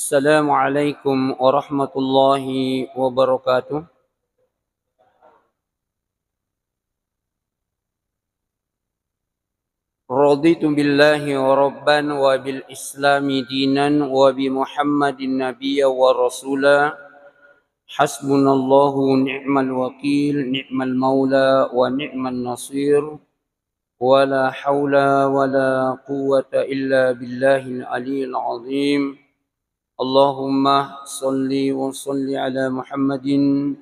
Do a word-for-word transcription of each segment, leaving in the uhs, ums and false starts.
Assalamualaikum warahmatullahi wabarakatuh. Raditu billahi rabban wa bil islami dinan wa bi Muhammadin nabiyya wa rasula. Hasbunallahu wa ni'mal wakil, ni'mal maula wa ni'man nasir. Wa la haula wa la quwwata illa billahil aliyil azim. Allahumma salli wa salli ala Muhammadin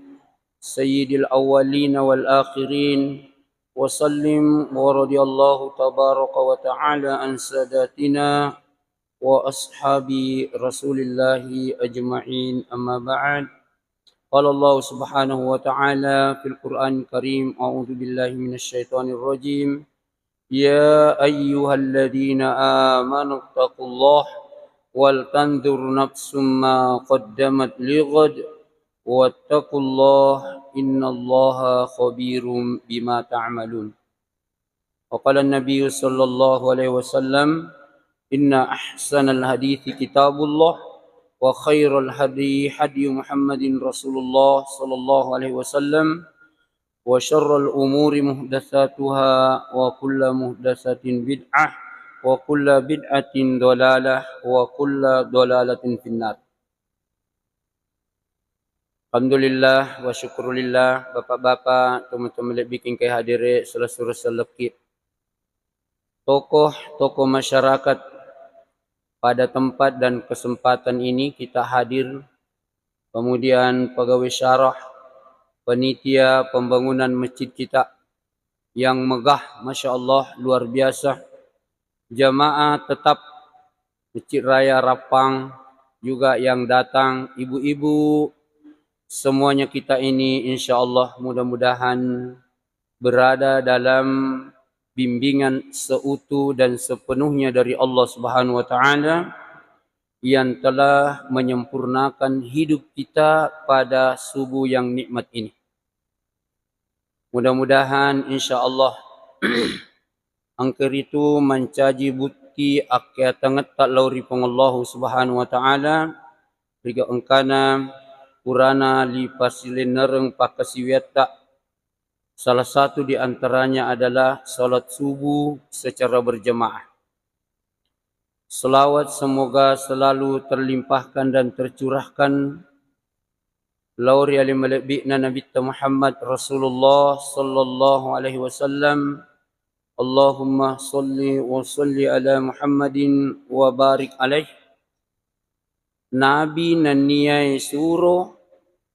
sayyidil awwalin wal akhirin, wa sallim, wa radiyallahu tabaraka wa ta'ala an sadatina wa ashabi Rasulillahi ajma'in, amma ba'd. Qala Allah subhanahu wa ta'ala fil Qur'an Karim, a'udzu billahi minasy syaithanir rajim. Ya ayyuhalladzina amanu taqullaha wal tanzur nafsum ma qaddamat lighad wattaqullaha innallaha khabirum bima ta'malun. Wa qala an-nabiyyu sallallahu alaihi wasallam, inna ahsanal hadithi kitabullah, wa khairal hadi hadi Muhammadin Rasulullah sallallahu alaihi wasallam, wa syarral umuri muhdatsatuha, wa kullu muhdatsatin bid'ah, wa kullu bid'atin dhalalah, wa kullu dhalalatin finnar. Alhamdulillah wa syukrulillah, bapak-bapak, teman-teman lebbi engkae hadire, selessureng sellekki. Tokoh-tokoh masyarakat pada tempat dan kesempatan ini kita hadir, kemudian pegawai syarah, panitia pembangunan masjid kita yang megah, masya Allah, luar biasa. Jamaah tetap Masjid Raya Rappang, juga yang datang, ibu-ibu, semuanya kita ini, insya Allah, mudah-mudahan berada dalam bimbingan seutuh dan sepenuhnya dari Allah Subhanahu wa Ta'ala yang telah menyempurnakan hidup kita pada subuh yang nikmat ini. Mudah-mudahan, insya Allah, engka ritu mancaji butti akkeatangetta lao ri Puang Allahu Subhanahu wa Ta'ala, riga engkana purana lipasilennereng pakkasiwiatta. Salah satu di antaranya adalah salat subuh secara berjamaah. Selawat semoga selalu terlimpahkan dan tercurahkan lao ri ale malebbi'na Nabitta Muhammad Rasulullah sallallahu alaihi wasallam. Allahumma salli wa salli ala Muhammadin wa barik alaih. Nabi nenniae suro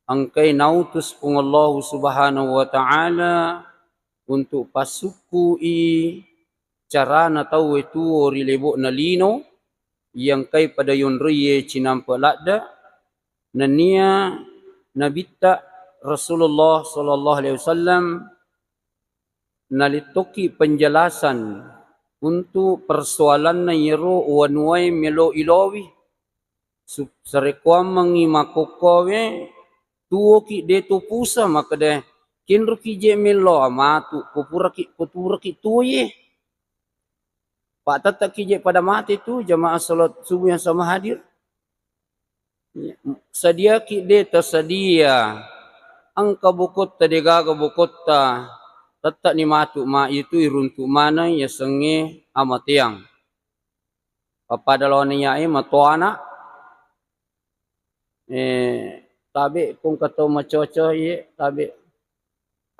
engkae nautus Puang Allahu Subhanahu wa Ta'ala untuk passukkui carana tauwe tuo ri lebo'na lino, iya engkae pada yonroie cinampe ladde, nennia Nabitta Rasulullah sallallahu alaihi wasallam nalettokki penjelasan untuk persoalanna iyaro wanuae melo ilowi. Su-, sarekkoammengngi makkokkowe, tuwoki de to pusa makkeda, kenroki je mello matu, ko puraki, ko turaki tuwoye. Pattettaki je pada mate tu jamaah salat subuh yang sama hadir. Sadiaki de tasadia. Engka bokotta de gaga bokotta. Tettani matu ma itu iruntu maneng yasengnge amateang. Pappada lawan iyae matoana. Eh, tabe kongka to macoco iye, tabe.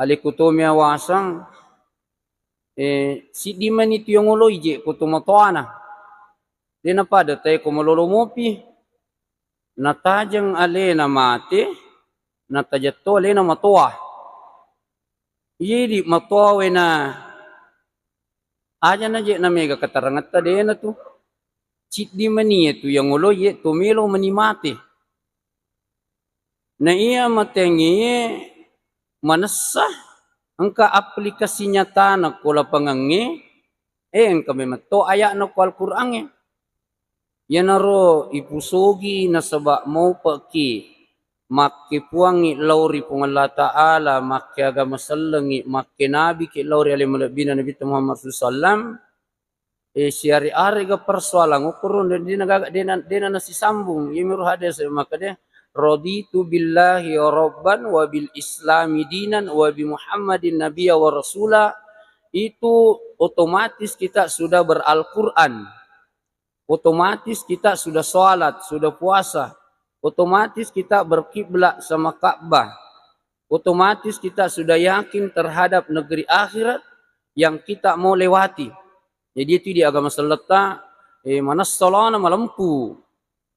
Alekku to miawasang, eh, siddi mani tu yongoloi je ko to matoana. De napada tae ko malolo mopi. Natajeng alena mate, natajeng to alena matoa. Iye di matoa wena aja na je na mega katarangetta de na tu. Ciddi mani tu yang olo ye to melo mani mate. Na iya matengnge manessa engka aplikasi nyatana ko lapangangnge, eh, engka memang to aya'na ko Al-Qur'angnge. Iyanaro ipusogi nasaba maupekki makkepuangngi lao ri Puang Allah Ta'ala, makkeagama sellengngi, makkenabiki lao ri ale malebbina Nabitta Muhammad sallallahu alaihi wasallam, Eh, siare-arega persoalan, ukurung de-, dena gaga, dena, dena nasisambung. Iyamiro hadis makkeda, "Raditu billahi rabban wa bil islami dinan wa bi Muhammadin nabiyya wa rasula." Itu otomatis kita sudah ber-Al-Quran. Otomatis kita sudah sholat, sudah puasa. Otomatis kita berkiblat sama Ka'bah. Otomatis kita sudah yakin terhadap negeri akhirat yang kita mau lewati. Jadi itu di agama selletta, eh, manessa lona malempu.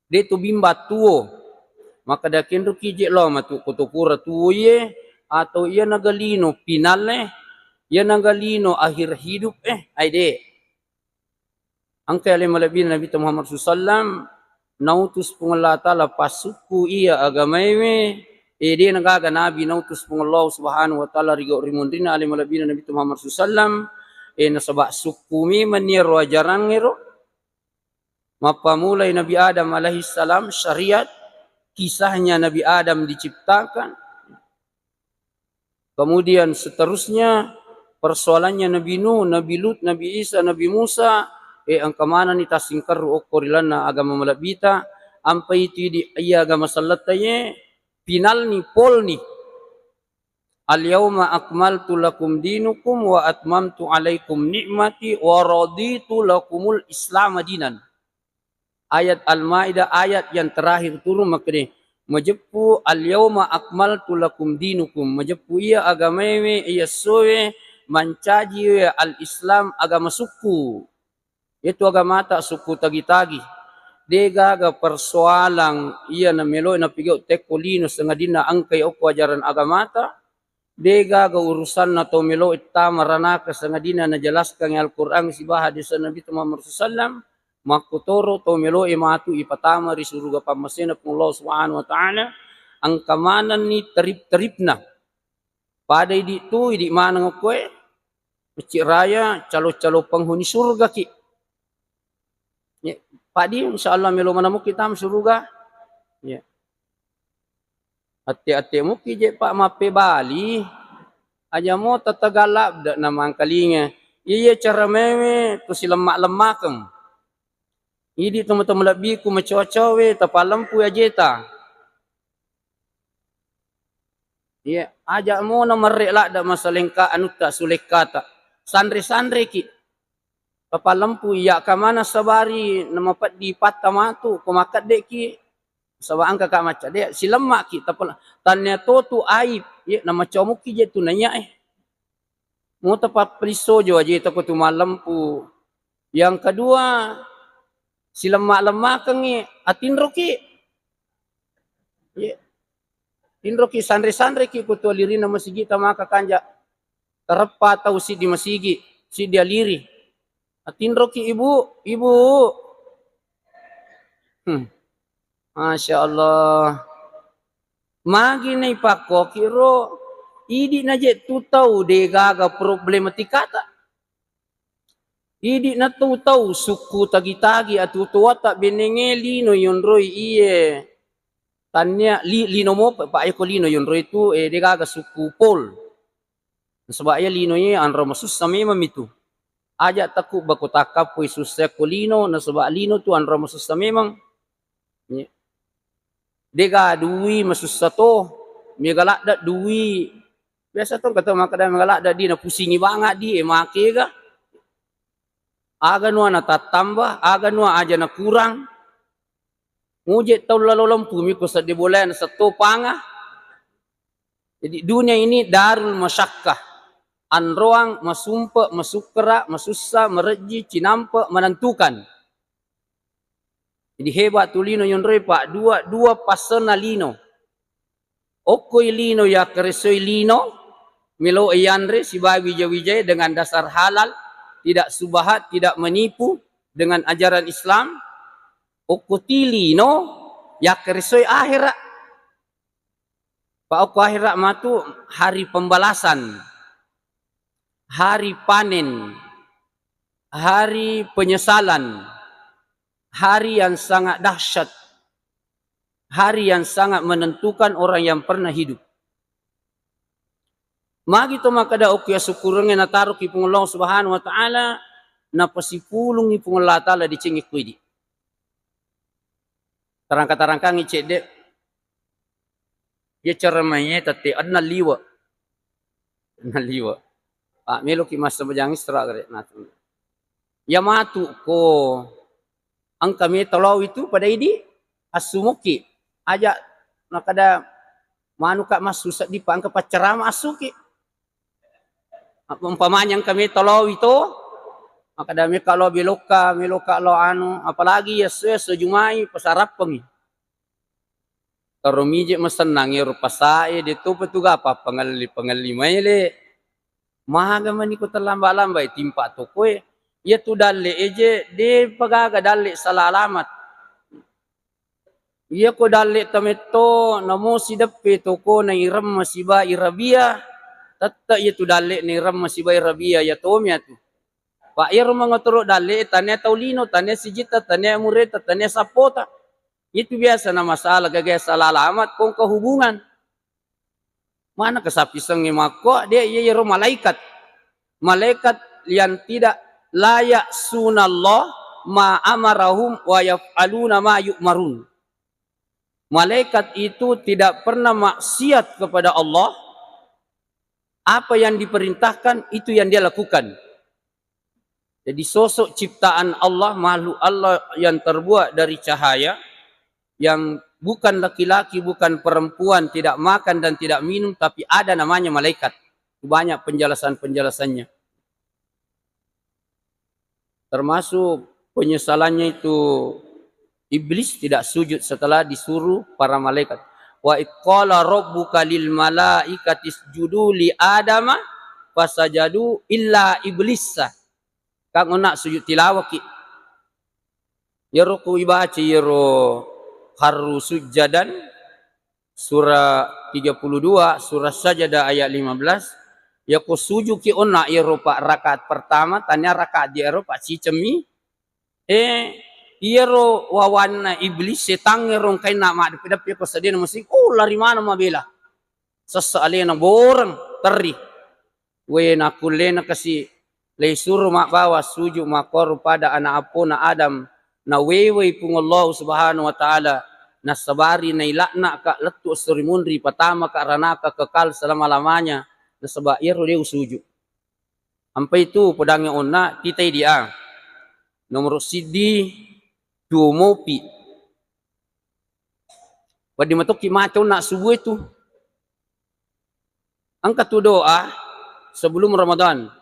De tu bimba tuo. Maka dakenro kije lo matu koto pura tuo iye, atau iya nagalino pinale, iya nagalino akhir hidup, eh, ai de. Engka ale malebbina Nabi Muhammad sallallahu alaihi wasallam, nautus Puang Allah Ta'ala passukku iya agamaewe, eh, de nagaga nabi nautus Puang Allah Subhanahu wa Ta'ala ri gau ri munrinna ale malebbina Nabi Muhammad sallallahu alaihi wasallam, eh, nasaba sukku memang iyaro ajarangngero. Mappamulai Nabi Adam alaihissalam, syariat, kisahnya Nabi Adam diciptakan, kemudian seterusnya, persoalannya Nabi Nuh, Nabi Lut, Nabi Isa, Nabi Musa, eh, engka manenni tassingkerru okko ri lalenna agama malebbita, ampai tu idi iya agama sellettaye, pinalni, polni. "Al-yauma akmaltu lakum dinukum wa atmamtu alaikum ni'mati wa raditu lakumul Islam dinan." Ayat Al-Maidah, ayat yang terakhir turun, makkeda, majeppu, "Al-yauma akmaltu lakum dinukum." Majeppu iya agamaewe, iya essowe, mancajiwe al-Islam, agama sukku. Iyatu agamata sukku tagi-tagi. De gaga persoalan iya nameloi napigau tekko lino sangadinna engkai okko ajaran agamata. De gaga urusanna tau meloi tama ranaka sangadinna najelaskangngi Al-Quran sibawa hadis Nabi Muhammad sallallahu alaihi wasallam. Makkutoro tau meloi matu ipatama ri suruga pammasena Puang Allah Subhanahu wa Ta'ala, engka manenni terip-teripna. Pada idi tu, idi maneng okkoe, Masjid Raya, calo-calo penghuni surga ki. Ya, padi, insya Allah melo maneng muki tama suruga. Ya. Atte-atte muki je, Pak, mappebali. Aja mo tataga labda na mangkalinga. Iya cara mewe tu silemma-lemmakeng. Idi teman-teman lebbiku macoa-coa we, tapalempui ajeta. Iya, aja mo na merre ladda masalengka anutta sulekkata. Sanre-sanreki. Papalempu iya kamana sabari na mapeddi patta matu, ko makkeddeki, saba engka ka macca de, silemmaki, tapal-, tannia totu aib, ye, na macomukki je tu naiya, eh. Muta pappelissojo ajeta ko tu mallempu. Yang kedua, silemma-lemmakengngi, atinroki. Ye. Tinroki sanre-sanreki ko tu alirinna masigita maka kanja. Tareppa tau siddi masigi, siddi aliri. Atinroki, "Ibu, Ibu." Hmm. Masya Allah. Magi naipakkoki ro, idi naje tu tau de gaga problematikata. Idi na tu tau sukku tagi-tagi atu toata benenge lino yonroi iye. Tannia li-, lino mopa, pa eko lino yonroi tu, eh, de gaga sukku pol. Nasaba iya lino iye anro masussa memang mitu. Aja takku bako takkappoi sussa ko lino, nasaba lino tu anro masussa memang. Iya. Dega dui masussa to, mega ladda dui. Biasa to kata makkeda mega ladda di napusingi banga di, eh, makega. Aga nua natattamba, aga nua aja nakurang. Muje tau lalo lempu miko sedde bolae nasetto panga. Jadi dunia ini darul masyakkah. Anroang masumpe, masukkara, masussa, marejji, cinampe, menentukan. Jadi hebat tu lino yonroi, Pak. Dua, dua pasena lino. Okkoi lino yakkaresoi lino, melo yanre sibawa wija-wijae dengan dasar halal, tidak subahat, tidak menipu dengan ajaran Islam. Okko ti lino yakkaresoi akhera. Pa okko akhera matu hari pembalasan, hari panen, hari penyesalan, hari yang sangat dahsyat, hari yang sangat menentukan orang yang pernah hidup. Magi to makkeda okko asukkurengnge nataroki Puang Allah Subhanahu wa Ta'ala, napasipulungngi Puang Allah Ta'ala decengngi kuidi. Tarangka-tarangkangngi cedde, iya ceramae tette enneng liwe. Enneng liwe. Pak, meloki massempajang isra gare natu. Iya matu ko engka meta lao itu pada idi assumoki. Aja nakada manuka massu seddi pa engka paccarama assuki. Umpamanya engka meta lao itu, maka da meka lao belokka, meloka lao anu, apalagi esso-esso jumai pasarappengi. Taro mije masennang ero pasae de topa tu ga pappangelli-pangelli maele. Maga mani ko terlambat-lambat timpa tokoe. Iya tu dalle eje de pagaga dalle salah alamat. Iya ko dalle tametto namo sideppe toko nairemma siba irabia, tette iya tu dalle nairemma siba irabia iya tomi atu. Pak iyaro mangatoro dalle tania tau lino, tania sijitta, tania mureta, tania sappota. Itu biasa na masalah gaga salah alamat kongka hubungan. Mana kesapisengnge makko, de iya iyaro malaikat. Malaikat yang tidak la ya'sunallah ma amarahum wa yaf'aluna ma yu'marun. Malaikat itu tidak pernah maksiat kepada Allah, apa yang diperintahkan itu yang dia lakukan. Jadi sosok ciptaan Allah, makhluk Allah yang terbuat dari cahaya, yang bukan laki-laki, bukan perempuan, tidak makan dan tidak minum, tapi ada namanya malaikat. Banyak penjelasan-penjelasannya. Termasuk penyesalannya itu iblis tidak sujud setelah disuruh para malaikat. Wa iqala rabbuka lil malaikati isjudu li adama fasajadu illa iblisa. Kang onna sujud tilawaki. Iyaro ku ibaca iyaro kharru sujjadan, surah tiga puluh dua, surah Sajadah ayat lima belas. Yako sujuki onna iyaro pa rakaat pertama, tania rakaat di ero pa cicemmi. Eh, iyaro wawanna iblis setangnge rongkainna maddeppe-deppe ko sedena musik. Oh, lari mana mabela. Sessa alena boreng terri. We, nakkullena kasi leisuro mabbawa suju makkoro pada ana appona Adam, nawewei Puang Allah Subhanahu wa Ta'ala, nasabari nailakna ka lettu esso ri munri, patama ka ranaka kekal selama-lamanya, nasaba iyaro de usuju. Ampai tu pedangnge onna titai dia. Nomoro siddi tuo mopi. Wedding matokki maca onna subuh itu. Engka tu doa sebelum Ramadan.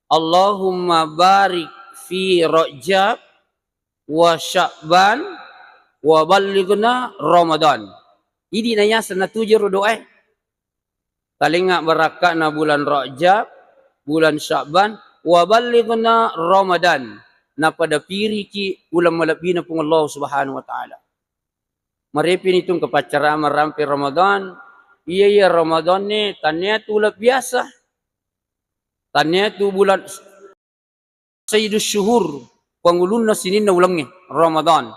Allahumma barik fi Rajab wa Sya'ban wa ballighna Ramadan. Idi nayaseng natuju ro doae. Talengnga barakka'na bulan Rajab, bulan Sya'ban, wa ballighna Ramadan. Napada piriki uleng malebbina Puang Allah Subhanahu wa Ta'ala. Marepini tu engka paccarama rampe Ramadan. Iya, iya, Ramadan ni tania tu uleng biasa. Tania tu bulan Sayyidus Syuhur, pangulunna sininna ulengnge, Ramadan.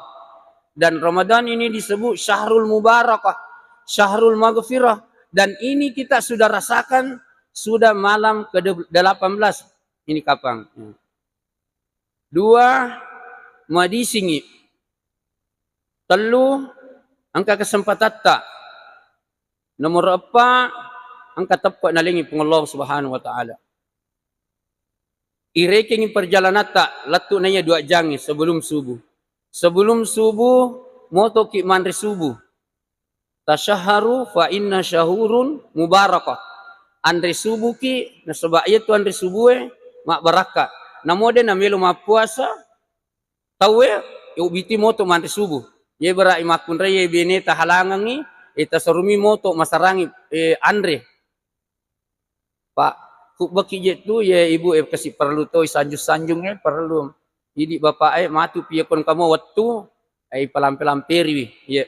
Dan Ramadan ini disebut syahrul mubarakah, syahrul maghfirah. Dan ini kita sudah rasakan sudah malam ke delapan belas. Ini kapang. Dua, madisingi. Tellu, engka kesempatatta. Nomor eppa, engka teppe nalengi Puang Allah Subhanahu wa Ta'ala. Irekengi perjalananta lettu naiya dua jangnge sebelum subuh. Sebelum subuh, motoki manre subuh. Tasahharu fa inna syahurun mubarakah. Anre subuhki, nasaba iyatu anre subuhe mabbarakka. Namo de namelo mappuasa tauwe, ubbiti moto manre subuh. Ye berai makkunrai ye beneta halangangi, e tasarumi moto masarangi, e, anre. Pak, kubbaki je tu, ye ibu, e kasi perlu toi sanjung-sanjung, e perlu. Idi bapak, e matu pi yakon kamo wettu, e palampe-lamperiwi. Ye.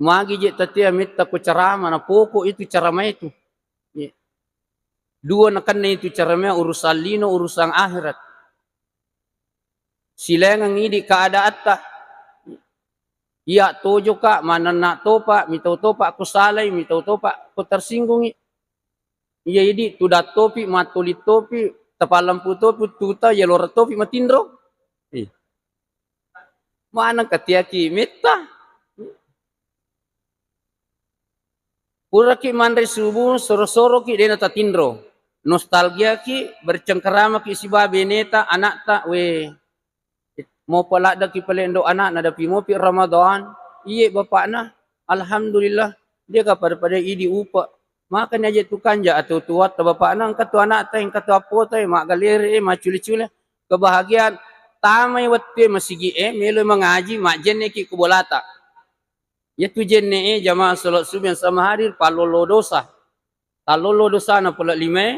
Magi je tatia metta ko carama, na pokok itu carama itu. Ye. Dua nakenna itu carama, urusan lino, urusan akhirat. Silaingeng idi keadaatta. Iya tojoka, manenna topa, mitau topa ko salai, mitau topa ko tersinggungi. Iya idi tudang topi, mattoli topi, Tapallampu topi uttuta, yaloreng topi matinro. Ih. Maneng katiaki metta. Puraki manre subuh, soro-soroki dena tatinro. Nostalgiaki, bercengkeramaki siba beneta, anakta, we. Mopa laddaki pale ndo anakna, dapi mopi Ramadan. Iye bapakna, alhamdulillah, dia ka pada-pada idi upa. Makanya aja tukanja atau tuatta bapakna, engka tu anakta, engka tu appota, eh, maggalere, eh, macule-cule. Kebahagiaan, tamai wettue masigi e, melo mangaji, majjenneki ku bolata. Iyatu jenne e jamaah salat subuh yang sama hadir, pallolo dosa. Tallolo dosana pole lima e,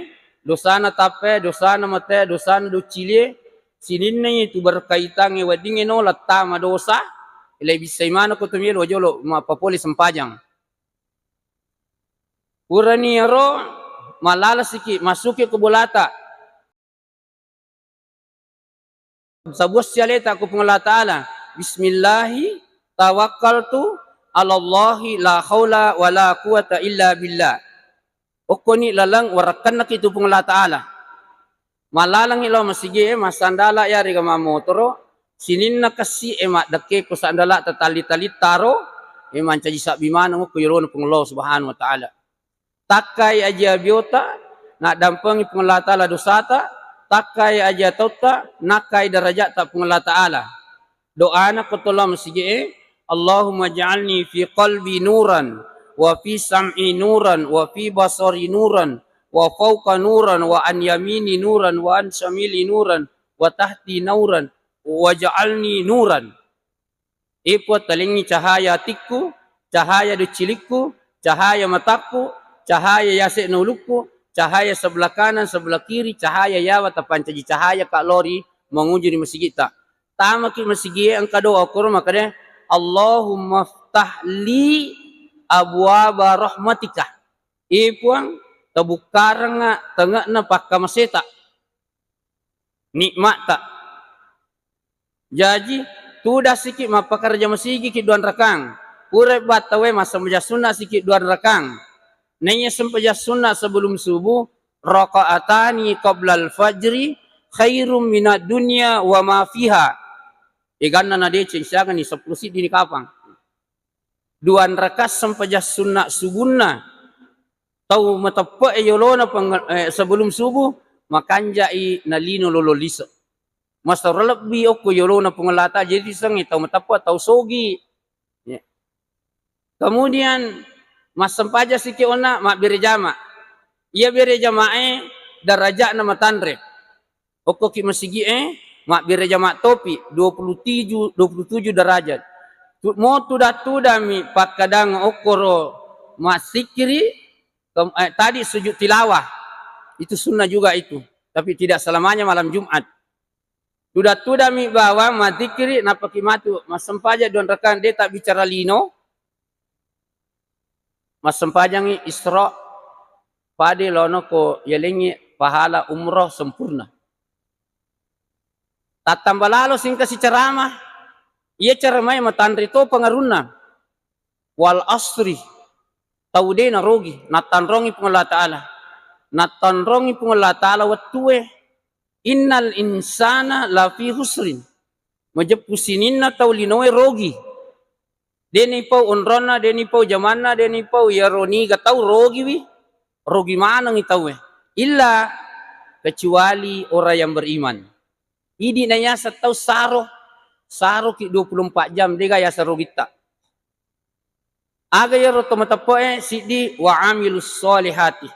dosana tappe, dosana mate, dosana doccilie, sininna itu berkaitangnge weddingnge no lattama dosa, lebissai maneng ko to melo jolo mappapole sempajang. Purani ero, mallalasiki, massuki ko bolata. Sabuassi aleta ko Puang Allah Ta'ala. Bismillahi tawakkaltu alallahi la haula wala quwata illa billah. Okkoni laleng warekkennaki tu Puang Allah Ta'ala. Mallalengngi lao masigi e, massandala yarega mammotoro, sininna kessi e maddekke ko sandala tatalli-tallittaro, e mancaji sabbi maneng okko yolona Puang Allah Subhanahu wa Ta'ala. Takkai aji abiota, naddampengi Puang Allah Ta'ala dosata, takkai aji atautta, nakkai darajatta Puang Allah Ta'ala. Doana ko tollo masigi e, Allahumma ja'alni fi qalbi nuran, wa fi sam'i nuran, wa fi basari nuran, wa fauqa nuran, wa an yamini nuran, wa an syamili nuran, wa tahti nuran, wa ja'alni nuran. E Puang, talengngi cahaya atikku, cahaya doccilikku, cahaya matakku, cahaya yase'na ulukku, cahaya sebelah kanan, sebelah kiri, cahaya yawa tapancaji cahaya ka lori manguju ri masigitta. Tamaki masigie engka doa okkoro makkeda, Allahumma ftah li abwaba rahmatika. E Puang, tabukkarengnga tenge'na pakkamaseta, nikma'ta. Jaji, tudang siki mappakarja masigiki duanrakang. Pura battawe massempajang sunna siki duanrakang. Naiya sempajang sunna sebelum subuh, rakaatani qablal fajri khairum minad dunya wa ma fiha. Eganna nadeceng siaga ni seppulo siddi ni kapang. Duanrakang sempajang sunna subunna tau mateppe'e yolona peng-, eh, sebelum subuh, makanjai nalino lolo liso. Masero lebbi okko yolona Puang Allah Ta'ala, jadi sengnge tau mateppe, tau sogi. Ya. Kemudian, massempajang siki onna mabbere jama. Iya bere jamae daraja'na matanre. Okkoki masigi'e, mabbere jama topi, dua puluh tujuh, dua puluh tujuh derajat. Tu-, mo tudang-tudammi pakkadang okkoro massikkiri, kem-, eh, tadi sujud tilawah. Itu sunnah juga itu. Tapi tidak selamanya malam Jumat. Tudang-tudammi bawang madzikkiri, nappaki matu massempajang dua rakang, de tabbicara lino, massempajangngi Isra, pade laono ko yalengngi pahala umroh sempurna. Tattamba lalo singka siceramah, iya ceramae matanre to pengarunna. Wal asri, tau de narogi, nattanrongi Puang Allah Ta'ala. Nattanrongi Puang Allah Ta'ala wettue, innal insana lafi husrin. Majeppu sininna tau linoe rogi. Deni pau onronna, deni pau jamanna, deni pau iyaro niga tau rogiwi, rogi manengi tauwe. Illa kecuali orang yang beriman. Idi na yaseng tau saro, saroki dua puluh empat jam, dega yaseng rogitta. Aga iyaro to mateppe'e? Siddi, wa amilus solihati.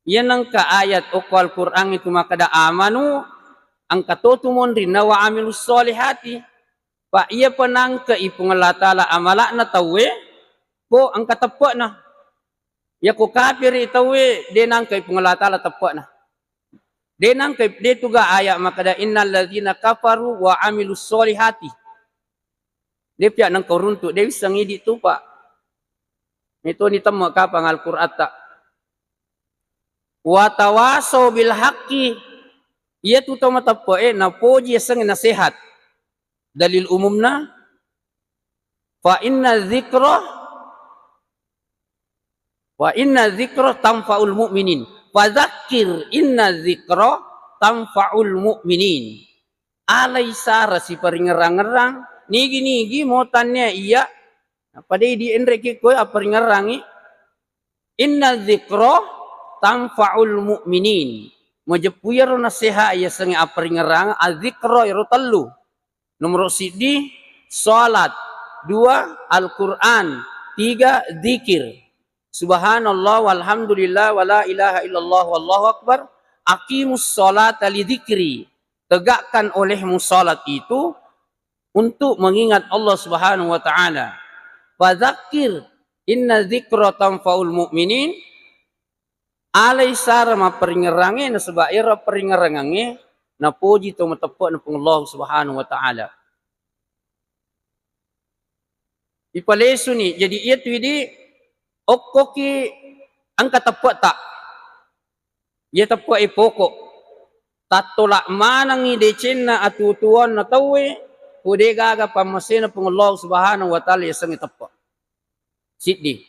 Iya nengka ayat okko Al-Qur'an itu makkeda amanu, engka totu monrinna wa amilus solihati. Pa iya pa nangke'i Puang Allah Ta'ala amala'na tauwe, ko engka teppe'na. Iya ko kafiri tauwe, de nangke'i Puang Allah Ta'ala teppe'na. De nangke'i, de tuga ayat makkeda innal ladzina kafaru wa amilus solihati. De pia nengka runtu, de wisseng idi tu, Pak. Metoni temme kapang Al-Qur'atta. Wa tawasau bil haqqi, iyatu to mateppe'e napoji yasengnge nasehat. Dalil umumna, fa inna dzikra, fa inna dzikra tanfa'ul mu'minin. Fadzakir inna dzikra tanfa'ul mu'minin. Alai sara siparingerang-ngerang, nigi-nigi mo tannia iya, pada idi enreki koe apparingerangi. Inna dzikra tanfa'ul mu'minin. Majeppu iyaro naseha yasengnge apparingerang, adzikra ero tellu. Nomoro siddi, salat. Dua, Al-Quran. Tiga, dzikir. Subhanallah walhamdulillah wala ilaha illallah wallahu akbar. Aqimus salata li dzikri. Tegakkan olehmu salat itu untuk mengingat Allah Subhanahu wa Ta'ala. Fadzakir inna dzikra tanfa'ul mu'minin. Alai sara mapparingerangnge, nasaba ero paringerangnge napoji to mateppe'na Puang Allah Subhanahu wa Ta'ala. Ipalesuni, jadi iyatu idi okkoki engka teppe'ta. Iya teppe'e pokok. Tattola manengngi decenna atuo-tuonna tauwe, ko de gaga pammasena Puang Allah Subhanahu wa Ta'ala yasengnge teppe'. Siddi,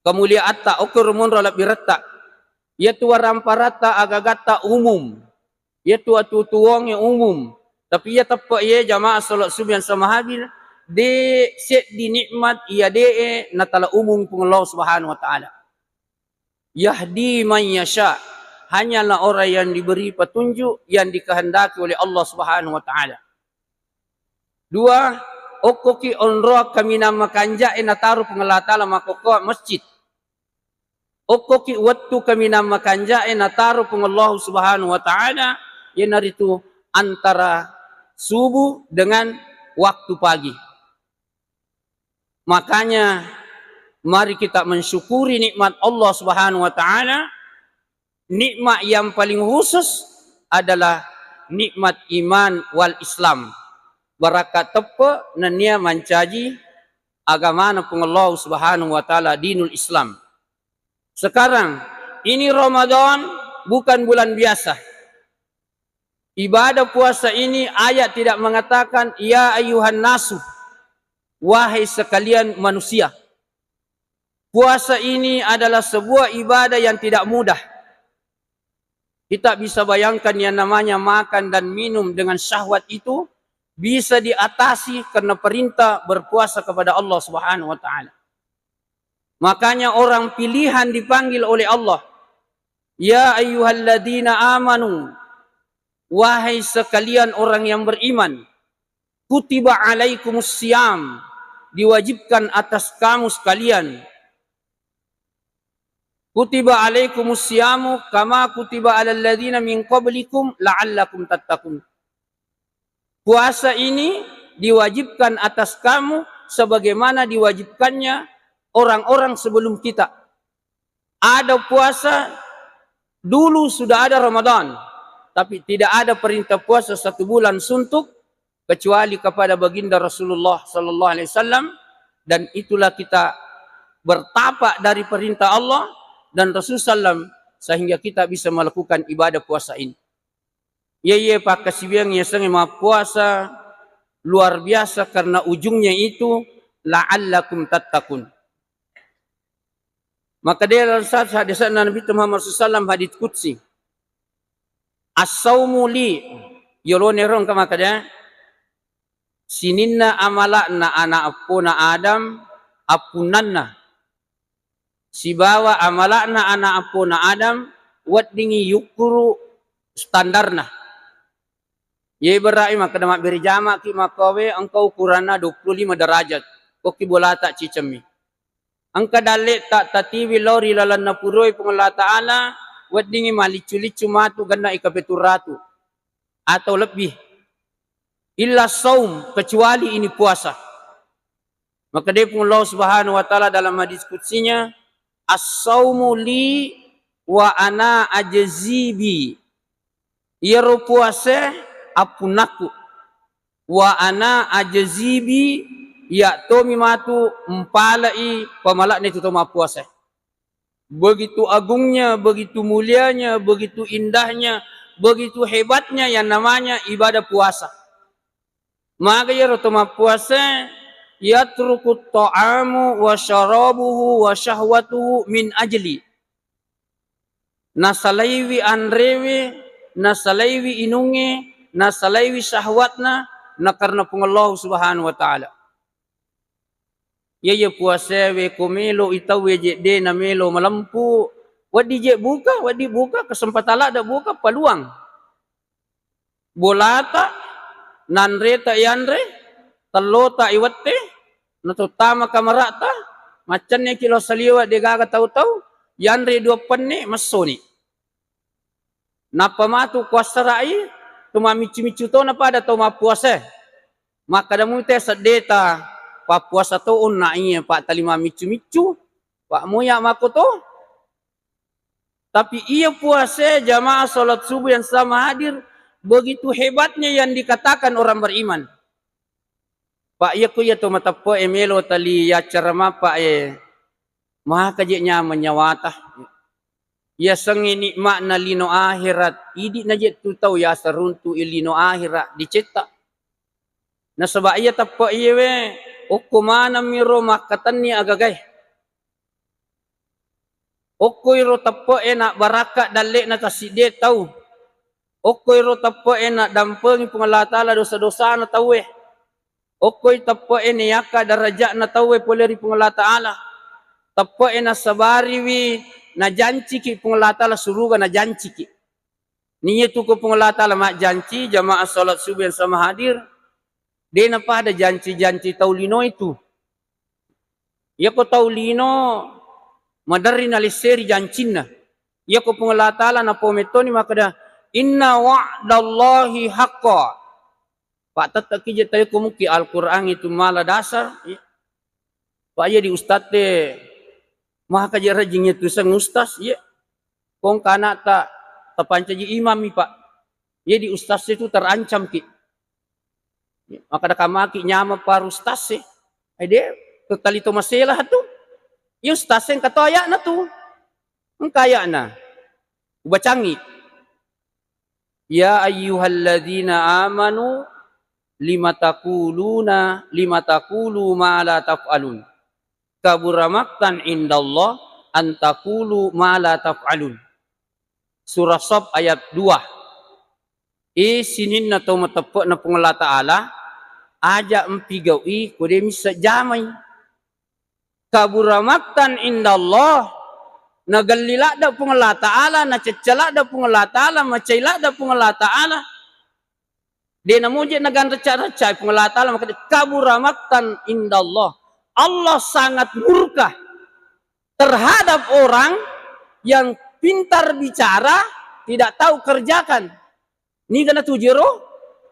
kemuliaatta, okkoro monro labbiretta. Iyatu waramparatta agagatta umum. Iyatu atuo-tuongnge umum. Tapi iya teppe' iye jamaah salat subuh yang sama hadir, de seddi nikmat iya de'e natala umum Puang Allah Subhanahu wa Ta'ala. Yahdi man yasha, hanyalah orang yang diberi petunjuk yang dikehendaki oleh Allah Subhanahu wa Ta'ala. Dua, okkoki onroang kaminang makanja'e nataro Puang Allah Ta'ala makkokkoe masjid. Okkoki wettu kaminang makanja'e nataro Puang Allah Subhanahu wa Ta'ala, iyanaritu antara subuh dengan waktu pagi. Makanya, mari kita mensyukuri nikmat Allah Subhanahu wa Ta'ala. Nikmat yang paling khusus adalah nikmat iman wal Islam. Barakat teppe' nennia mancaji agamana Puang Allah Subhanahu wa Ta'ala, dinul Islam. Sekarang, ini Ramadan bukan bulan biasa. Ibadah puasa ini, ayat tidak mengatakan, "Ya ayyuhan nasu, wahai sekalian manusia." Puasa ini adalah sebuah ibadah yang tidak mudah. Kita bisa bayangkan yang namanya makan dan minum dengan syahwat itu bisa diatasi karena perintah berpuasa kepada Allah Subhanahu wa Ta'ala. Makanya orang pilihan dipanggil oleh Allah. "Ya ayyuhalladzina amanu, wahai sekalian orang yang beriman, kutiba alaikumus siyam, diwajibkan atas kamu sekalian. Kutiba alaikumus siyamu kama kutiba alal ladzina min qablikum la'allakum tattaqun." Puasa ini diwajibkan atas kamu sebagaimana diwajibkannya orang-orang sebelum kita. Ada puasa, dulu sudah ada Ramadan, tapi tidak ada perintah puasa satu bulan suntuk kecuali kepada baginda Rasulullah sallallahu alaihi wasallam, dan itulah kita bertapak dari perintah Allah dan Rasul sallam sehingga kita bisa melakukan ibadah puasa ini. Iya, iya, pakkasiwiang yasengnge mappuasa luar biasa karena ujungnya itu la'allakum tattaqun. Makkeda dalam sah-, hadisna Nabi Muhammad sallallahu alaihi wasallam, hadits qudsi. "As-saumu li," yolone ro engka makkeda, sininna amala'na ana' eppona Adam appunnanna, sibawa amala'na ana' eppona Adam weddingngi yukkuru standarna. Ye berai makkeda mabbere jamaki makkowe engka ukuranna dua puluh lima derajat, kokki bolata cicemmi. Engka dalle'ta tatiwi lao ri lalenna puroi Puang Allah Ta'ala, weddingngi maliccu-liccu matu genna ikapeturatu atau lebih. Illa saum, kecuali ini puasa. Makkeda Puang Allah Subhanahu wa Ta'ala dalam hadis qudsina, "As-saumu li wa ana ajzi bi." Iyaro puasa appunnakku. Wa ana ajzi bi, iya tomi matu mpalai pamala'na itu to mappuasa. Begitu agungnya, begitu mulianya, begitu indahnya, begitu hebatnya yang namanya ibadah puasa. Maga iyaro to mappuasa, "Yatruku ta'amu wa syarabuhu wa syahwatuhu min ajli." Nasalaiwi anrewe, nasalaiwi inungnge, nasalaiwi syahwatna, na karena Puang Allah Subhanahu wa Ta'ala. Iya, iya puasae we ko melo i tauwe je de na melo malempu, wedding je buka, wedding buka, kesempatan ladde buka, peluang. Bolata, nanreta yanre, tellota iwette, natottama kamara'ta, maccenneki lao saliwa de gaga tau-tau, yanre dua penne, messoni. Nappa matu kuassara'i, to mammiccu-miccu tona pada to mappuasae. Makkeda mute seddeta, pappuasa to onna iya, Pak, tali mammiccu-miccu, Pak, moya makko to. Tapi iya puasae jamaah salat subuh yang sama hadir, begitu hebatnya yang dikatakan orang beriman. Pak, iya ko iya to mateppe'e melo tali yaccarama, Pak, e, maka je nyameng nyawata. Yasengnge nikma'na lino akhirat, idi'na je tu tau yaseng runtu'i lino akhirat dicetta. Nasaba iya teppe' iyewe okko maneng miro makkatenni agagae. Okko iro teppe'e nabbarakka dalle'na tassiddie tau. Okko iro teppe'e naddampengi Puang Allah Ta'ala dosa-dosana tauwe. Okkoi teppe'e nayakka daraja'na tauwe pole ri Puang Allah Ta'ala. Teppe'e nasabariwi najanciki Puang Allah Ta'ala suruga najanciki. Niya tu ko Puang Allah Ta'ala majjanci, jamaah salat subuh yang sama hadir, de napada janci-janci tau lino itu. Iyako tau lino maderri nalesseri jancinna. Iyako Puang Allah Ta'ala napomettoni makkeda, "Inna wa'dallahi haqqa." Pak, tette'ki je tali ko mukki Al-Qur'an itu mala dasar, iya. Pak, iya di ustadz te, maka je rajing itu seng ustaz, iya. Kong kana ta tapancaji imam mi, Pak. Iya di ustaz itu terancam ki. Maka da kamaki nyameng paru ustaz e. Ai de, to tali to masela tu. Iya ustaz e engka to ayatna tu. Engka ayatna. Ubacangi. "Ya ayyuhalladzina amanu lima taquluna, lima taqulu ma la taf'alun. Kabura maqtan indallah an taqulu ma la taf'alun." Surah Shaf ayat dua. E sininna to mateppe'na Puang Allah Ta'ala, aja mpigau'i ko de misseng jamai. Kabura maqtan indallah, nagelli ladde Puang Allah Ta'ala, nacecca ladde Puang Allah Ta'ala, macai ladde Puang Allah Ta'ala. De namoje naganrecca-recca Puang Allah Ta'ala, maka kabura maqtan indallah. Allah sangat murka terhadap orang yang pintar bicara, tidak tahu kerjakan. Niga natujero,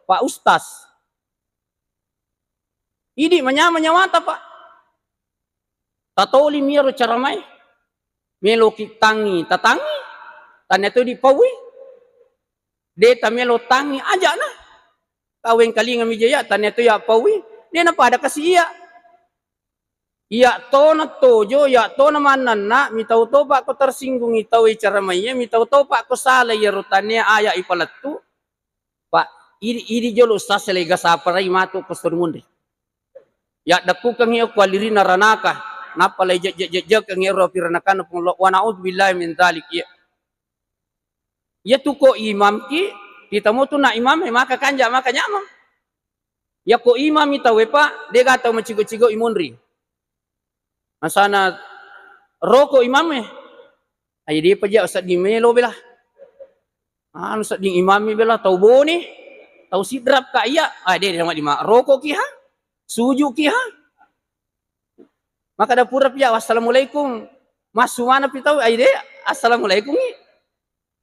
Pak Ustaz. Idi manyameng nyawata, Pak. Tatoli miyaro caramae. Meloki tangi, tatangi. Tania to dipaui. De tamelo tangi ajana. Kawengkalinga mi jaya, tania to ya paui. De napada kasi iya. Iya tona tojo, iya tona mannanna, mitau topa ko tersinggungi tau e caramaie, mitau topa ko sala iyaro tania aya ipalettu. Pak, idi, idi jolo sasele ga saparai matu ko sori munri. Yaddekkukengngi okko alirina ranaka, nappa lai jejjek-jejjekengngi ero api ranakana Puang Allah. Wa na'udzubillahi min dzalik, iya. Iya tu ko imamki, kita mo tu na imam e maka kanja maka nyameng. Iya ko imami tauwe, Pak, de ga tau macigo-cigo imunri. Masana roko imam e. Ai de pa ja sedding melo bela. Anu sedding imami bela tau bone, tau sidrap ka iya. Ai de de ma roko ki ha. Suju ki ha. Maka da pura pia, "Wassalamualaikum." Massu mana pi tau, ai de, "Assalamualaikum."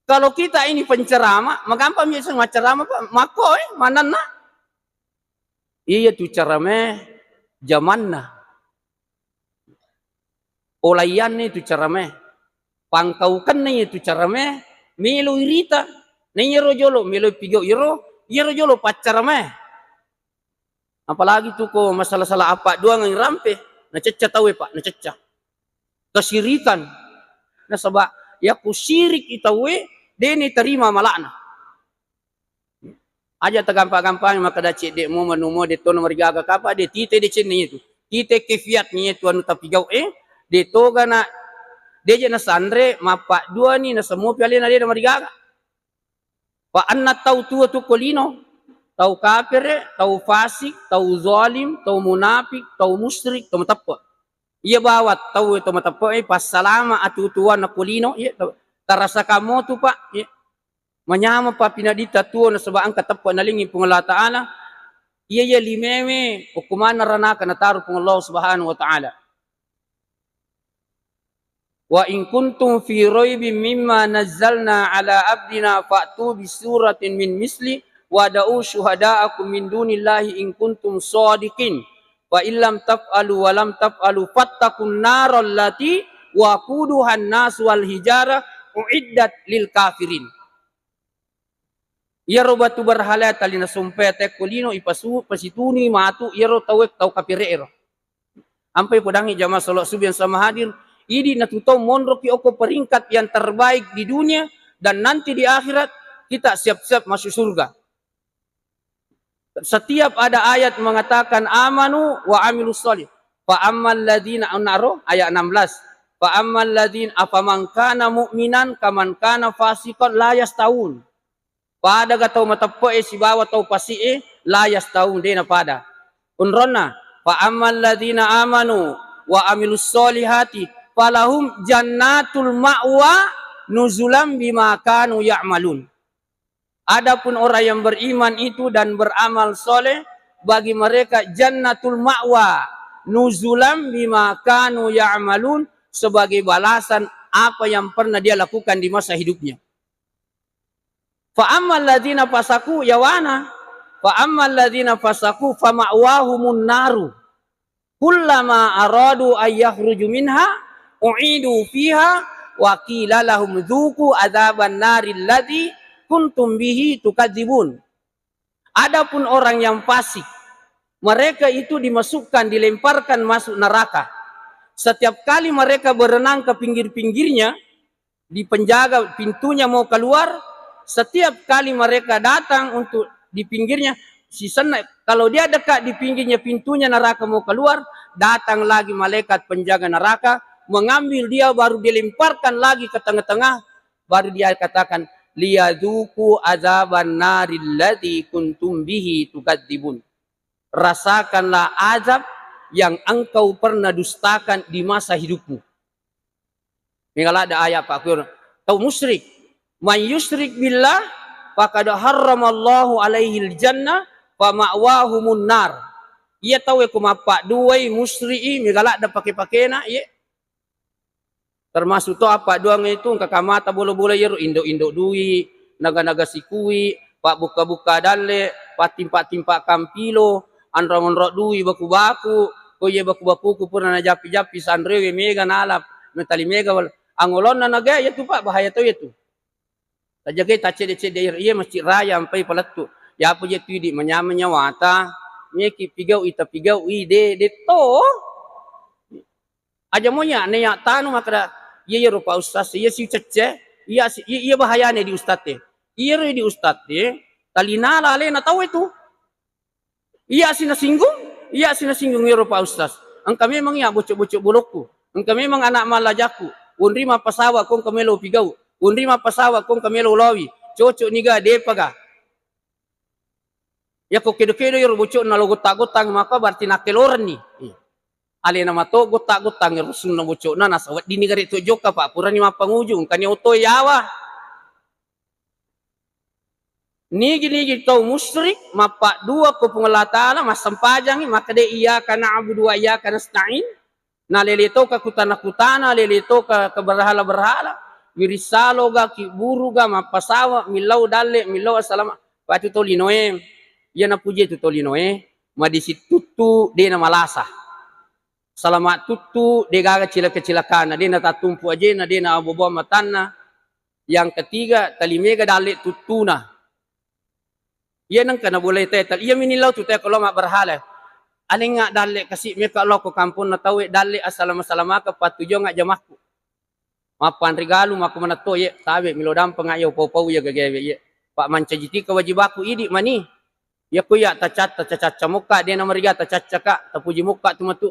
Kalau kita ini penceramah, magampang biasa macceramah, Pak. Makko, eh, manenna. Iya tu caramae jamanna. Olaiyanna itu caramae. Pangkaukenna itu caramae, melo irita. Na iyaro jolo, melo pigau iyaro, iyaro jolo paccaramae. Apalagi tu ko masalah-salah apa duangang rampe, nacecca tauwe, Pak, nacecca. Kesirikan. Nasaba, yakku sirik i tauwe, deni terima malakna. Aja tagampa-gampangi makkeda cedde mo, manu mo, detto na marigaga kapa, de tite de cenne itu. Tite kefiat ni itu anu tapigau e, de toga na, de je nasanre, mappa dua ni, nasemmo pi alena de na marigaga. Pa anna tau tuo tu ko lino, tau kapere, tau fasik, tau zalim, tau munafik, tau musyrik, tau mateppe. Iya bawang tau to mateppe e passalama atuo-tuoanna ko lino, iya to. Tarasakang motu, Pak, iya. Manyameng pa pinadita tuo nasaba engka teppe nalengngi Puang Allah Ta'ala. Iya, iya limewe okko maneng ranaka nataro Puang Allah Subhanahu wa Ta'ala. Wa in kuntum fi raibin mimma nazzalna ala abdina fa'tu bi suratin min misli wad'u syuhada'akum min dunillahi in kuntum shadiqin. Fa illam taf'alu wa lam taf'alu fattaqun naral lati waquduhan nas wal hijarah uiddat lil kafirin. Iyaro batu berhala tali nasompae tekko lino ipasu-, pasituni matu iyaro tauwe, tau kapere'ero. Ampai podangngi jamaah salat subuh yang sama hadir, idi natutau monroki okko peringkat yang terbaik di dunia dan nanti di akhirat kita siap-siap masuk surga. Setiap ada ayat mengatakan amanu wa amilus shalih. Fa ammal ladzina, onnaro ayat enam belas. Fa ammal ladzina afaman kana mu'minan kaman kana fasiqan la yastawun. Pada ga tau mateppe'e sibawa tau pasi'e, la yastawun, de napada. Onronna, fa ammal ladzina amanu wa amilus shalihati falahum jannatul ma'wa nuzulam bima kanu ya'malun. Adapun orang yang beriman itu dan beramal soleh, bagi mereka jannatul ma'wa, nuzulam bima kanu ya'malun, sebagai balasan apa yang pernah dia lakukan di masa hidupnya. Fa ammal ladzina fasaku yawana, fa ammal ladzina fasaku fa ma'wahumun naru. Kullama aradu ay yakhruju minha u'idu fiha wa qila lahum dzuqu adzaban naril ladzi kuntum bihi tukadzibun. Adapun orang yang fasik, mereka itu dimasukkan, dilemparkan masuk neraka. Setiap kali mereka berenang ke pinggir-pinggirnya, di penjaga pintunya mau keluar, setiap kali mereka datang untuk di pinggirnya, sisenna, kalau dia dekat di pinggirnya pintunya neraka mau keluar, datang lagi malaikat penjaga neraka, mengambil dia, baru dilemparkan lagi ke tengah-tengah, baru dia katakan, "Liyadzuqu adzaban naril ladzi kuntum bihi tukadzibun." Rasakanlah azab yang engkau pernah dustakan di masa hidupmu. Mega ladde ayat pakkuero. Tau musyrik. "Man yusyrik billah faqad harramallahu alaihil jannah wa ma'wahumun nar." Iya tauwe ko mappadduai, musyri'i, mega ladde pake-pakena, iye. Termasuk to appadduangnge itu engka kamata bola-bola iyaro indo-indo dui, naga-naga sikui, pabbukka-bukka dalle, pattimpa-timpa kampilo, anrong-onrong dui, baku-baku, ko iye baku-bakuku pura najappi-jappi sanrewe mega nalap, metali mega wal-, angolonna naga iyatu, Pak, bahaya to iyatu. Tajagai taccedde-cedde iyaro, iya Masjid Raya ampai palettu. Yapo je tu idi manyameng nyawata, meki pigau'i tapigau'i de, de to. Aja moya naya tanu makkeda, "Iya, iyaro Pak Ustaz, iya si ucecce, iya si, iya, iya bahayane di ustadz e. Iyaro di ustadz e, talinala alena tau itu. Iya si nasinggung, iya si nasinggung iyaro Pak Ustaz. Engka memang iya bocok-bocok bolokku. Engka memang anak mallajakku. Wonri mappasawa ko engka melo pigau. Wonri mappasawa ko engka melo lawi. Cocok niga, depaga?" Yako kedo-kedo iyaro bocokna lo gotta-gottang, maka berarti nakkelorenni. Iya. Alena mato gotta-gottang ero sunna bocokna, nasa weddinni gare to jokka, Pak, purani mappanguju, engkani oto yawa. Nigi-nigi tau musyrik, mappaddua ko Puang Allah Ta'ala, massempajangi, makkeda, "Iyyaka na'budu wa iyyaka nasta'in." Nalele toka kutana-kutana, lele toka ke berhala-berhala, wirissalo ga, kibburu ga, mappasawa, millau dalle, millau assalama. Patu tolinoe, iya napuje tu tolinoe, madisi tuttu, de namalasa. Salama tuttu, de gaga cilaka-cilakana, de natattumpu ajena, de nabobo matanna. Yang ketiga, tali mega dalle tuttuna. Iya nengka nabolai tetel. Iya mini lao tu teko lao mabberhala. Alengnga dalle kasi meka lao ko kamponna tauwe dalle assalama-salamaka pattujuangnga jamakku. Mappanri galu mako manetto ye, tabe milo dampengnga iya upau-pau iya gagewe ye. Pak mancaji ti kewajibaku idi mani. Iya ko iya tacatta, tacacca mokka, de namariga tacaccaka, tapuji mokka tu matu.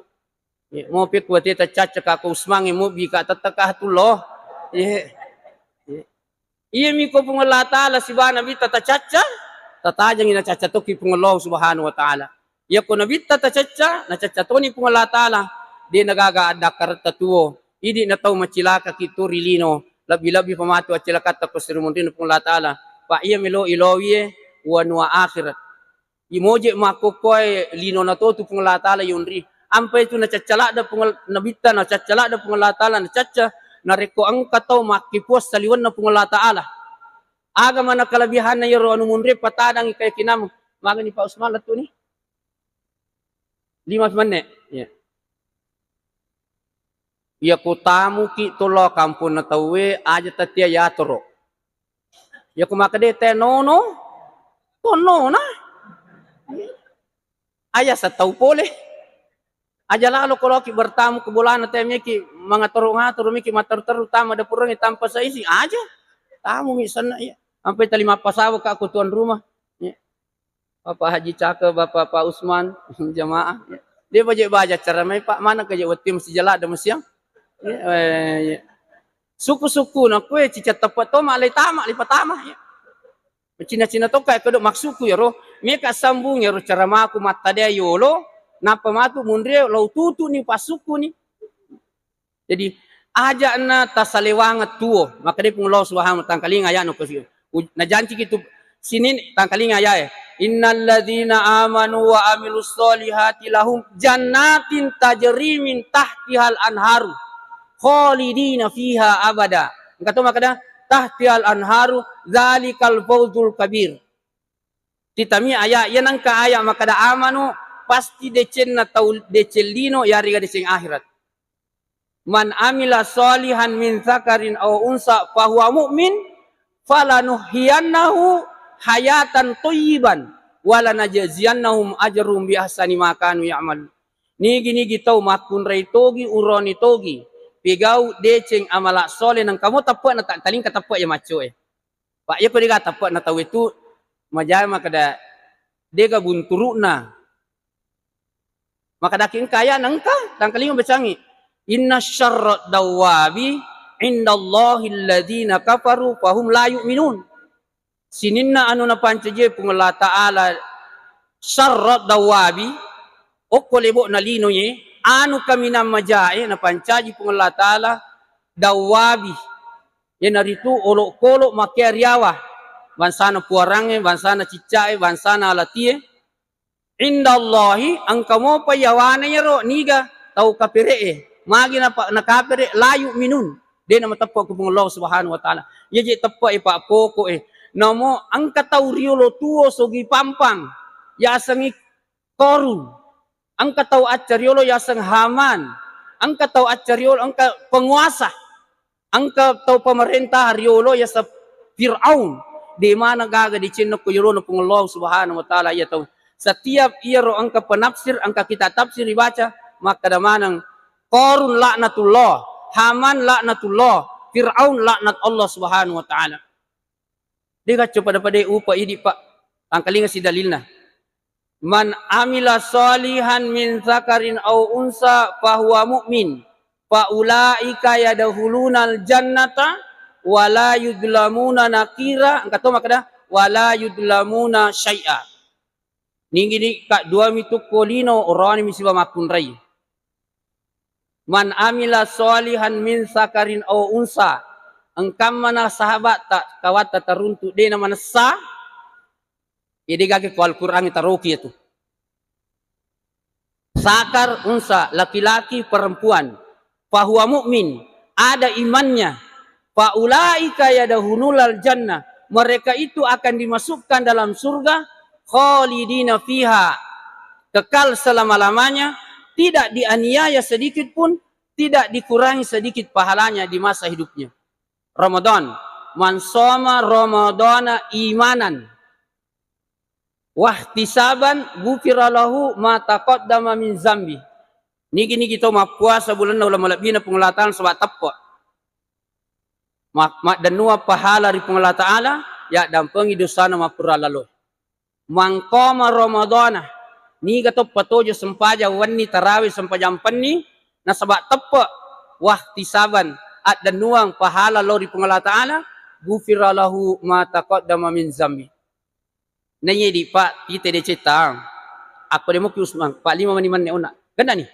Ye, mope kuwate tacaccaka ko Usmangnge mobbi ka tetteka tullo. Ye. Ye. Iyami ko Puang Allah Ta'ala sibawa Nabitta tacacca, tatajengngi nacacca tokki Puang Allah Subhanahu wa Ta'ala. Iyako Nabitta tacacca, nacacca toni Puang Allah Ta'ala, de nagaga addakkaretta tuo. Idi na tau macilakaki tu ri lino, lebbi-lebbi pamatu accilakatta ko sirimunrinna Puang Allah Ta'ala. Pa iya melo ilowie wanua akhirat. Imoje makkokkoe linona to tu Puang Allah Ta'ala yonri. Ampai tu nacacca ladde Puang, Nabitta nacacca ladde Puang Allah Ta'ala, nacacca narekko engka tau makkipuang saliwenna Puang Allah Ta'ala. Aga mana kelebihanna yero anu munri patadangi keyakinanmu. Magani Pak Usman lettu ni? Lima menne. Iya. Iya ku tamuki tolo kamponna tauwe aja tatia yatoro. Iya ku makkeda te nono, tonona. Aya satau pole. Aja lalo koloki bertamu ke bolana te meki mangatoro-ngatoro meki matteru-teru tama dapureng tanpa saisi aja. Tamu mi senna iya. Sampai tali mappasawa ka ku tuan rumah. Iya. Bapak Haji Caka, Bapak Pak Usman, jamaah. Dia baje baja cara mai Pak, mana kerja wettu mesti jala ada mesiang. Ya, eh, ya. Suku-suku na kue cica tepat to mak lai tamak lai patama ya. Cina-cina to kayak kedok maksudku ya roh. Meka sambung ya roh cara maku matta dia yolo. Napa matu munri lau tutu ni pasuku ni. Jadi, aja'na tasalewangeng tuo. Makkeda Puang Allah Subhanahu wa Ta'ala, tangkalinga aya'na ko si-, uj-, najanciki tu sinin, tangkalinga ayae. "Innalladzina amanu wa amilus solihati lahum jannatin tajri min tahtihal anharu khalidina fiha abada." Engka to makkeda, "Tahtihal anharu dzalikal fawzul kabir." Titami aya, iya nengka aya makkeda amanu, pasti decenna tau deceng lino, yarega deceng akhirat. "Man amila sholihan min dzakarin aw unsa fahuwa mu'min, falanuhyiyannahu hayatan thayyiban, walanajziyannahum ajrahum bi ahsani ma kanu ya'malun." Nigi-nigi tau makkunrai togi, uroni togi, pegau deceng amala sole, nengka mo teppe'na ta-, talingka teppe' ya maccoe. Pak, iya ko dega teppe'na tau itu, majae makkeda dega bunturu'na. Makkedaki engka aya'na engka, tangkalinga bacangi. "Inna syarrad dawwabi indallahi alladzina kafaru fahum la yu'minun." Sininna anu napancajie Puang Allah Ta'ala syarrad dawwabi, okko lebo'na linoe, anu kaminang majae napancaji Puang Allah Ta'ala dawwabi. Iyanaritu olokolo makkea riawa, bangsana puarangnge, bangsana cicca'e, bangsana alatie. Indallahi, engka mopa yawana yero niga tau kapere'e. Magi napa-, nakapere, la yu'minun. De namateppe' ku Puang Allah Subhanahu wa Ta'ala. Iyaje teppe'e, Pak, poko'e. Namo engka tau riolo tuo sogi pampang. Yasengngi Korun. Engka tau accariolo yaseng Haman. Engka tau accariolo, engka penguasa. Engka tau pemerintah riolo yaseng Fir'aun. De mana gaga dicinna ko yolona Puang Allah Subhanahu wa Ta'ala iya tau. Setiap iyaro engka penafsir, engka kitab tafsir dibaca, makkeda maneng, Korun laknatullah, Haman laknatullah, Fir'aun laknat Allah Subhanahu wa Ta'ala. Dega co pada-pada upa idi, Pak. Tangkalinga si dalilna. "Man amila sholihan min dzakarin aw unsa fahuwa mu'min, fa ulaika yadkhulunal jannata wa la yudlamuna nakira." Engka to makkeda, "Wa la yudlamuna syai'a." Nigi ni ka dua mitu ko lino oroni mi siba makkunrai. "Man amila sholihan min dzakarin aw unsa." Engkammana sahabatta kawatta taruntu de namanessa, ede gage ko Al-Qur'an taroki itu. Dzakar, unsa, laki-laki, perempuan. Fahuwa mu'min, ada imannya. Fa ulaika yadkhulunal jannah, mereka itu akan dimasukkan dalam surga, khalidina fiha, kekal selama-lamanya, tidak dianiaya sedikit pun, tidak dikurangi sedikit pahalanya di masa hidupnya. Ramadan, "Man shoma Ramadana imanan wahtisaban, ghufira lahu ma taqaddama min zambi." Nigi-nigi to mappuasa bulenna uleng malebbina Puang Allah Ta'ala saba teppe. Ma-, maddennuang pahala ri Puang Allah Ta'ala, yaddampengi dosana mappura lalo. "Man qama Ramadana," niga to patojo sempajang wenni, tarawih, sempajang penni, nasaba teppe, wahtisaban, addennuang pahala lao ri Puang Allah Ta'ala, ghufira lahu ma taqaddama min zambi. Naiye di Pak, tite decetta. Akko de moki Usman, Pak, lima mani menne ona. Kena ni.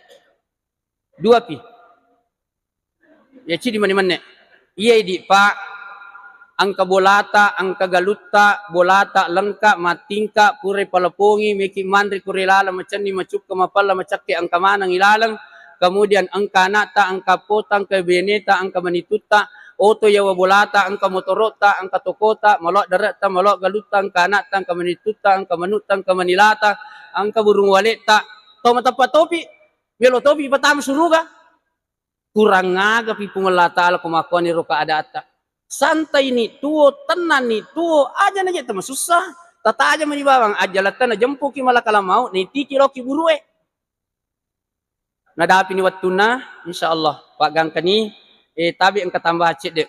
Dua pi. Ya cidi mani menne. Iya idi Pak, engka bolata, engka galutta, bolata lengka, mattingka, purai palapongi, meki manre kure laleng, macenni, macukka, mapella, macakke, engka maneng ilaleng. Kemudian engka anakta, engka pota, engka beneta, engka manitutta, oto yawa bolata, engka motorotta, engka tokota, maloa dare'ta, maloa galutta, engka anakta, engka manitutta, engka manutta, engka manilata, engka burung waletta. To mateppa topi, melo topi ipatama suruga. Kurang agapi Puang Allah Ta'ala ko makkuaniro keadaanta. Santai ni tuo, tenang ni tuo, aja naje temasussa. Tataja mani bawang, ajalatta najempuki malakala mau, naitiki loki burue. Nadapini wettunna, insyaallah. Paggangkani, eh, tabe engka tambah cedde.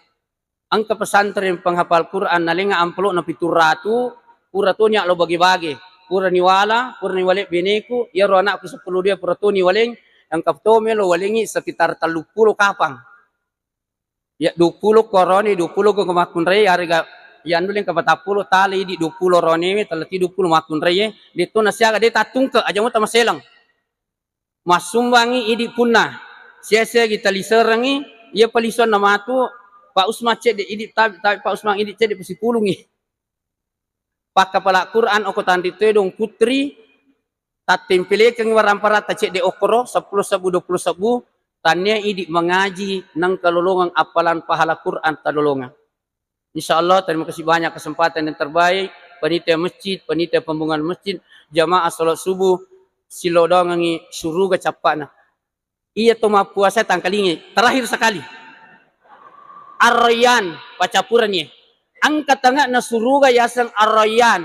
Engka pesantren penghafal Quran nalenga amplo'na pitu ratu, pura toni lo bage-bage. Pura niwala, pura niwale beneku, iyaro anakku seppulo dua pura toni waleng, engka to melo walengi sekitar telluppulo kapang. Ya, duappulo korone, duappulo ko makkunrai, arega yandu leng kapatappulo tale idi duappulo ronewe, telleti duappulo makkunrai, detto nasiaga de tattungke, aja muta maseleng. Massumbangi idi punna. Sia-siagi taliserengi, iya palisuanna matu, Pak Usman cedde, idi tabe, tabe Pak Usman idi cedde pasipulungi. Pakkapala Quran oko tanri tedong putri, tattempelekengi waramparatta cedde okkoro, seppulo sebbu, duappulo sebbu, tannia idi mengaji nengka lolongeng appalan pahala Quran talolongeng. Insya Allah, terima kasih banyak kesempatan yang terbaik, panitia masjid, panitia pembangunan masjid, jamaah salat subuh, silodongengi suruga cappana. Iya to mappuasa tangkalingi. Terakhir sekali. Ar-Rayyan, pacapuranni. Engka tengahna suruga yaseng Ar-Rayyan.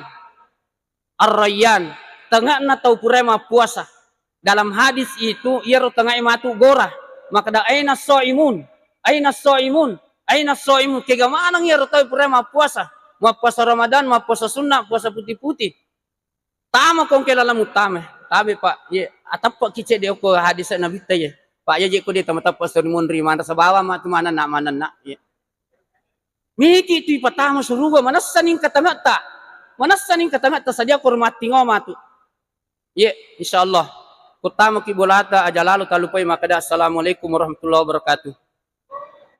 Ar-Rayyan, tengahna tau purae mappuasa. Dalam hadis itu, iyaro tengae matu gora. Makkeda, "Aina shaimun? Aina shaimun? Aina shaimun?" Kega maneng iyaro tau purae mappuasa? Mappuasa Ramadan, mappuasa sunnah, puasa putih-putih. Tama kongke laleng muttama. Tabe, Pak. Ye, atappa ki cedde okko hadis Nabitta ye. Pak, ye, je ko de tama tappa sori monri manrasa bawang matu manenna, manenna. Ye. Miki tu ipatama suruga, manessa ningka tamatta. Manessa ningka tamatta sadia ko rumah tingo matu. Ye, insyaallah. Kuttama ki bolata aja lalo talupai makkeda assalamualaikum warahmatullahi wabarakatuh.